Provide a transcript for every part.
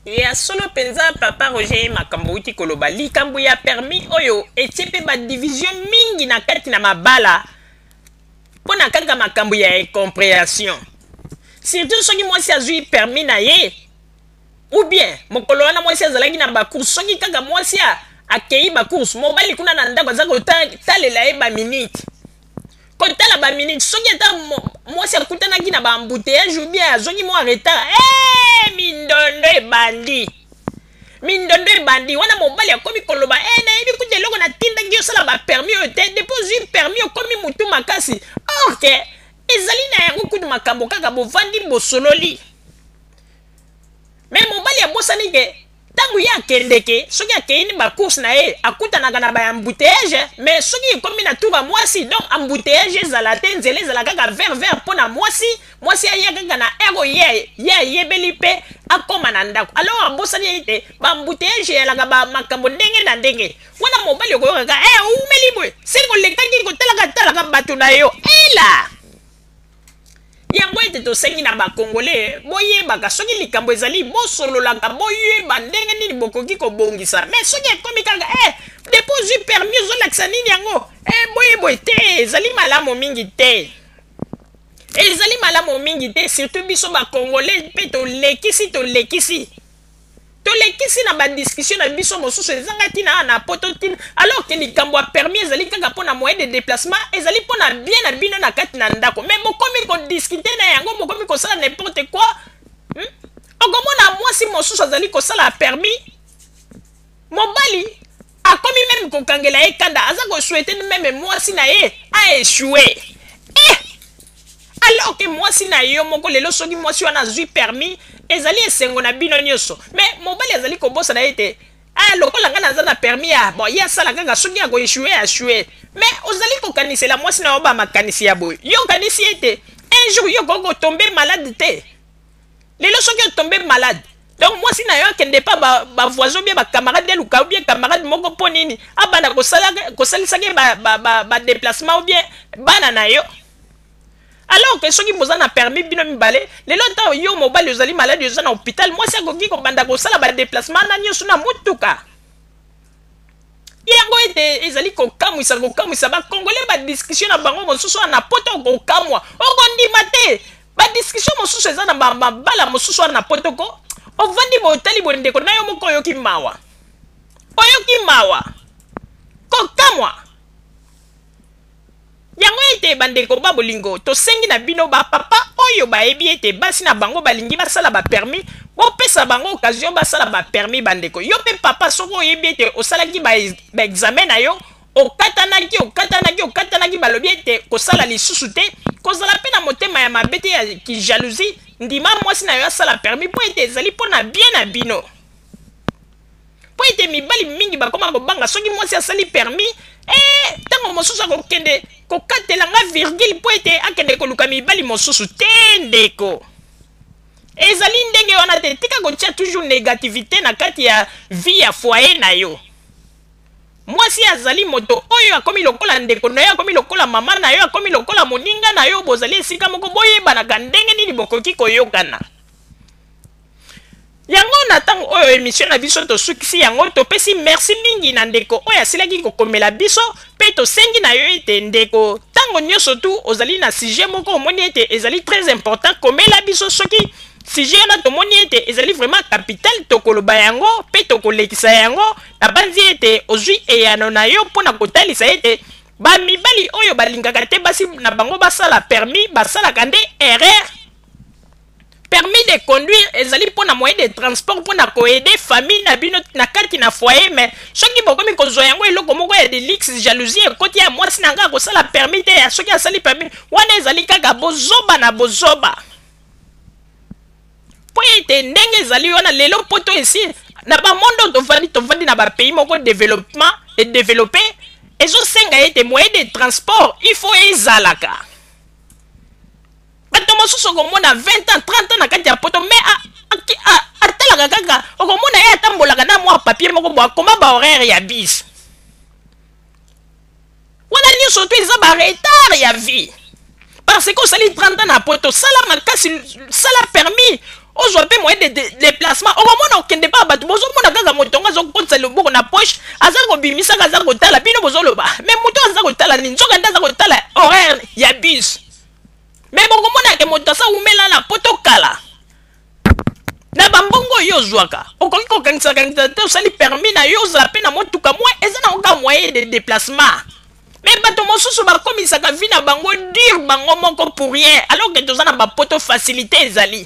Ya solo mpenza, papa Roger, makambo outi koloba, likambo ya permis oyo etie mpe badivision mingi na kati na mabala mpo na kaka makambo ya incomprehension, surtout soki mwasi azwi permis na ye ou bien mokolo wana mwasi azalaki na bacourse. Soki kaka mwasi akei bacourse, mobali kuna na ndako aza kotalela ye baminute, kotala baminute. Soki ata mwasi akutanaki na baembouteillage ou bien azongi mwa retard, hey, mindondo ebandi, mindondo ebandi. Wana mobali akomi koloba: "E, nayebi kuta eloko natindaki osala bapermis oyo te. Depuis ozwi permis, okomi mutu makasi." Or que ezali na yango kutu makambo kaka bovandi, bosololi. Mais mobali abosani ke ntango ye akendeke, soki akei ni bacourse na ye, akutanaka na baembouteillage. Mais soki ekomi na tour ya mwasi, donc embouteillage ezala te, nzela ezala kaka vert vert mpo na mwasi. Mwasi aya kaka na heure oyo ye ayebeli mpe akóma na ndako. Alors abosani ete baembouteillage eyalaka bamakambo ndenge na ndenge. Wana mobali okoyokaka: "E, oumeli boye, seli kolekaki kotalaka talaka bato na yo." Ela yango ete tosengi na bakongole, boyebaka soki likambo ezali, bosololaka, boyeba ndenge nini bokoki kobongisa. Mais soki ekomi kaka "Depuis ozwi permis, ozolakisa nini yango?" Boyeboye te, ezali malamu mingi te, ezali malamu mingi te. Surtout biso bakongole mpe tolekisi, tolekisi, tolekisi na badiscussion na biso mosusu ezanga ntina na poto ntina, alors que likambo ya permis ezali kaka mpo na moyen de déplacement, ezali mpo na bien na bino na kati na ndako. Mais bokomi kodiscuter na yango, bokomi kosala n'importe quoi, Okomona mwasi mosusu azali kosala permis, mobali akomi même kokangela ye kanda, aza kosouhaiter même mwasi na ye aéchouer, alors que mwasi na yo moko lelo, soki mwasi wana azwi permis, ezali esengo na bino nyonso. Mais mobali azali kobosana ete: "Ah, lokola ngai naza na permis ya bon, ye asala kaka, soki akoéchouer, aéchouer." Mais ozali kokanisela mwasi na yo bamakanisi ya boye. Yo okanisi ete un jour yo okoki kotomber malade te? Lelo soki otomber malade, donc mwasi na yo akende pa bavoisin bien, bacamarade, eluka ou bien camarade moko mpo nini abanda kosalisaki badéplacement ou bien bana na yo? Alors que soki boza na permis bino mibale, lelo ntango yo mobali ozali malade, oza na hôpital, mwasi akoki kobanda kosala badéplacement na nyonso na motuka. Yango ete ezali kokamwisa, kokamwisa bakongole, badiscussion na bango mosusu wana na poto, okokamwa, okondima te. Badiscussion mosusu eza na mabala mosusu wana na poto ko ovandi boye, otali boye, ndeko na yo moko, oyoki mawa, oyoki mawa, kokamwa. Yango ete bandeko ba bolingo, tosengi na bino bapapa oyo bayebi ete basi na bango balingi basala bapermis, bopesa bango occasion basala bapermis. Bandeko, yo mpe papa, soki oyebi ete osalaki baexamen na yo, okatanaki, okatanaki, okatanaki, balobi ete kosala lisusu te, kozala mpe na motema ya mabe te ya kijalousie. Ndima mwasi na yo asala permis mpo ete ezali mpo na bien na bino. Mpo ete mibali mingi bakoma kobanga soki mwasi asali permis, ntango mosusu akokende kokatela nga virgule mpo ete akende koluka mibali mosusu. Te ndeko, ezali ndenge wana te. Tika kotia toujours négativité na kati ya vie ya foyer na yo. Mwasi azali moto oyo akomi lokola ndeko na yo, akomi lokola mama na yo, akomi lokola moninga na yo. Bozali esika moko, boyebanaka ndenge nini bokoki koyokana. Yango na ntango oyo émission na biso tosukisi yango. Topesi merci mingi na ndeko oyo asilaki kokomela biso, mpe tosengi na yo ete ndeko, ntango nyonso tu ozali na sujet moko omoni ete ezali très important, komela biso. Soki sujet wana tomoni ete ezali vraiment capital, tokoloba yango mpe tokolekisa yango. Nabanzi ete ozwi eyano na yo mpo na kotalisa ete bamibali oyo balingaka te basi na bango basala permis basalaka nde erreur. Permis de conduire ezali mpona moyen de transport, mpona koaider famille na bino na kati na foyer. Mais soki bokomi kozwa yango eloko moko ya de luxe, jalousie ekoti ya mwasi na ngai akosala permis te, ya soki asali permis, wana ezali kaka bozoba na bozoba. Mpo ete ndenge ezali wana lelo, poto esi na bamonde oyo tovandi, tovandi na bapays moko développement edéveloppé, ezosenga ete moyen de transport il faut ezalaka. Bato mosusu okomona 20 ans, 30 ans na kati ya poto, mais atalaka kaka, okomona ye atambolaka na mwa papier moko bo akoma bahoraire ya bus. Wana nyonso to eza baretard ya vie, parce que osali 30 ans na poto. Sala makasi, sala permis. Ozwa mpe moyen de déplacement. Okomona okende pa bato, bozomona kaka moto yango azokotisa loboko na poche, aza kobimisaka, aza kotala bino, bozoloba mais moto aza kotala nini? Nzoka nde aza kotala horaire ya bus. Mais bokomona ke moto asa wumela na poto kala na bambongo oyo ozwaka, okoki kokangisa-kangisa te, osali permis na yo, ozala mpe na motuka mwa eza na oka moyen de déplacement. Mais bato mosusu bakomisaka vie na bango dur bango moko pour rien, alors que toza na bapoto, facilité ezali.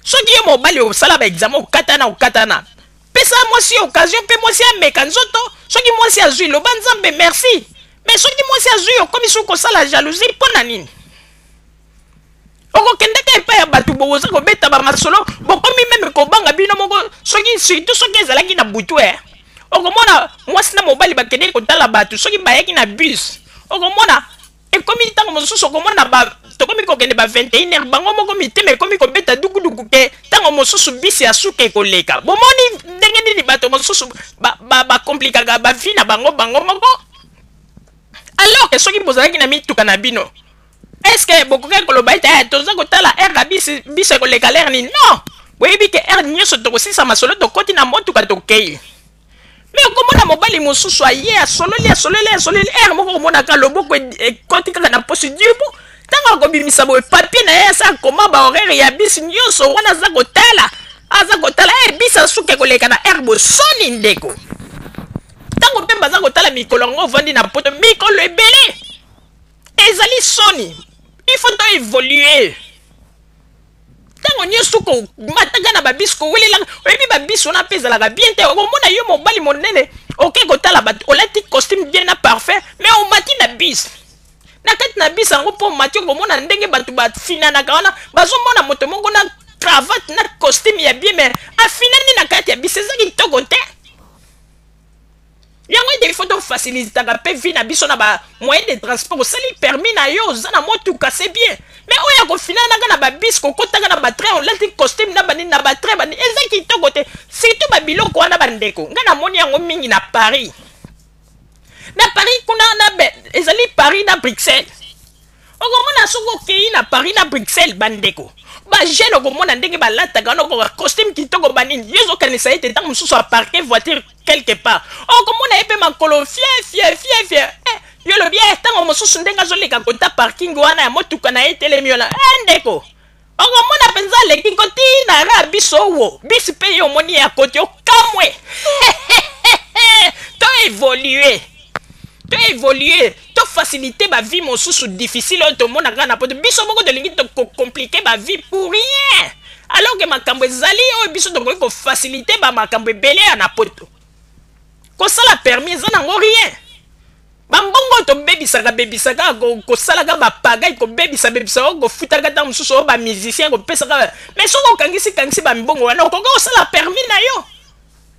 Soki yo mobali osala baexamen, okatana okatana, pesa mwasi occasion mpe mwasi ameka nzoto. Soki mwasi azwi, loba Nzambe merci. Mais soki mwasi azwi, okomi soki kosala jalousie, mpo na nini? Okokendeka epai ya bato, bokoza kobeta bamasolo, bokomi même kobanga bino moko. Soki surtout soki ezalaki na butu e, okomona mwasi na mobali bakendeki kotala bato, soki bayaki na bus, okomona ekomi ntango mosusu, okomona ba tokomi kokende ba 21 heure, bango moko mitema ekomi kobeta dukuduku ke ntango mosusu bisi ya suka ekoleka. Bomoni ndenge nini bato mosusu bakomplikaka ba bavie na bango bango moko, alors ke soki bozalaki na mituka na bino, est ce que bokoki koloba ete eh, toza kotala heure ya bisi, biso ekoleka l'heure nini? Non, boyebi ke heure nyonso tokosilisa masolo, tokoti na motuka, tokei. Mais okomona mobali mosusu aye, asololi, asololi, asololi, heure moko omonaka loboko ekoti kaka na poche dubu. Ntango akobimisa boye papier na ye, asa akoma bahoraire ya bisi nyonso wana, aza kotala, aza kotala e bisi asuka ekoleka na heure. Bosoni ndeko, ntango mpe baza kotala mikolo yango, ovandi na poto mikolo ebele, ezali soni. Il faut to évoluer. Ntango nyonso komataka na babisi, kowelelaka, oyebi babisi wana mpe ezalaka bien te. Okomona yo mobali monene, oke kotala bato, olati costume bien na parfait, mais omati na bisi, na kati na bisi yango mpo omati, okomona ndenge bato bafinanaka wana. Bazomona moto moko na cravate na costume ya bien, mais afinani na kati ya bisi, eza kitoko te. Yango ete il faut tofacilitaka mpe vie na biso na bamoyen de transport. Osali permis na yo, oza na motuka, c'est bien. Mais oyo akofinanaka na babis, kokotaka na batrain, olati costume na banini na batrain banini, eza kitoko te. Surtout babiloko wana, bandeko, ngai namoni yango mingi na Paris. Na Paris kuna na ezali Paris na Bruxelles. Okomona soki okei na Paris na Bruxelles, bandeko bajeune, okomona ndenge balataka wana, okoka costume kitoko banini, yo ozokanisa ete ntango mosusu aparke voiture quelque part, okomona ye mpe makolo fie fie fie fie eh, yo lobi eh, ntango mosusu ndenge azoleka kota parking wana ya motuka na ye etelemi wana eh, ndeko, okomona mpenza aleki koti na ra biso wo bisi mpe ye omoni ye akoti, okamwe. To évolue, to évolue, to facilité bavie mosusu difficile oyo tomonaka na poto. Biso moko tolingi tokocompliquer bavie pour rien, alors ke makambo ezali oyo biso tokoki kofacilité bamakambo ebele ya na poto. Kosala permis eza nango rien. Bambongo oyo tobebisaka bebisaka, kosalaka bapagai, kobebisa bebisa oyo, kofutaka ntango mosusu oyo bamusicien kopesaka, mais soki okangisi kangisi bambongo wana, okoki kosala permis na yo,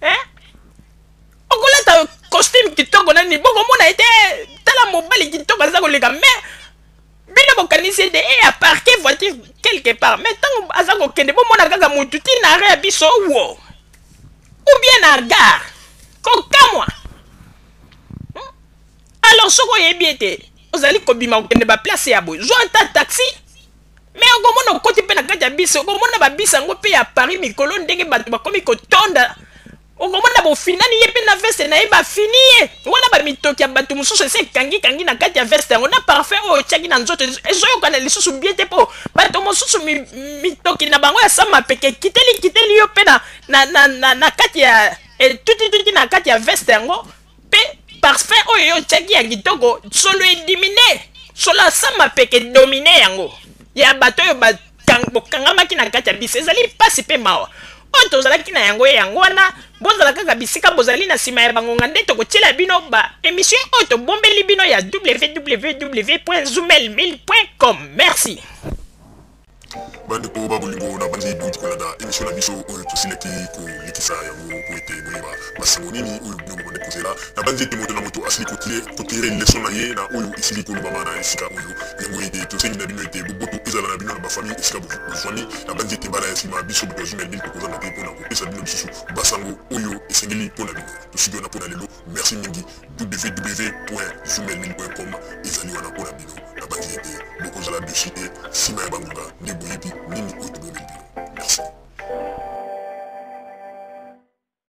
eh? Okolata costume kitoko nani, bokomona ete tala mobali kitoko aza koleka, mais bino bokanisi ete e aparke voiture quelque part. Mais ntango aza kokende, bomona kaka motu ntina arrêt ya biso wo ou bien na gare, kokamwa. Alors soki oyebi ete ozali kobima kokende baplace ya boye, zwa ata taxi. Mais okomona okoti mpe na kati ya bisi, okomona babisi yango mpe ya Paris mikolo ndenge bato bakomi kotonda, okomona bofinani ye mpe na veste na ye, bafini ye wana, bamitoki ya bato mosusu esi ekangikangi na kati ya veste yango na parfum oyo otiaki na nzoto, ezoyokana lisusu bien te, mpo bato mosusu mitoki na bango ya sa mapeke ekiteli kiteli yo mpe na kati ya etutituti na kati ya veste yango, mpe parfum oyo yo otiaki ya kitoko, solo edimine, solo asa mapeke domine yango ya bato oyo bokangamaki na kati ya bisi. Ezali mpasi mpe mawa. Oyo tozalaki na yango yango wana. Bozala kaka bisika bozali, na nsima ya bangonga nde tokotiela bino ba émission oyo tobombeli bino ya www zumel 1000 com. Merci. Bandeko ba bolingo, na banzi bouti kolanda émission na biso oyo tosilaki kolekisa yango po ete boyeba basango nini oyo bino bobande kozela. Na banzi ete moto na moto asili kotirer leçon na ye na oyo esili kolobama na esika oyo. Yango ete tosengi na bino ete boboto ezala na bino na bafamille esika bozwami. Na banzi ete mbala ya nsima, biso bato ya Zumel 1000 tokozanga te mpona kopesa bino lisusu basango oyo esengeli mpona bino. Tosuki wana mpona lelo. Merci mingi. www.zumel1000.com ezali wana mpona bino. Na banzi ete bokozala déçus te nsima ya bangonga nde. boyebi nini oyo tobombeli bino. Merci.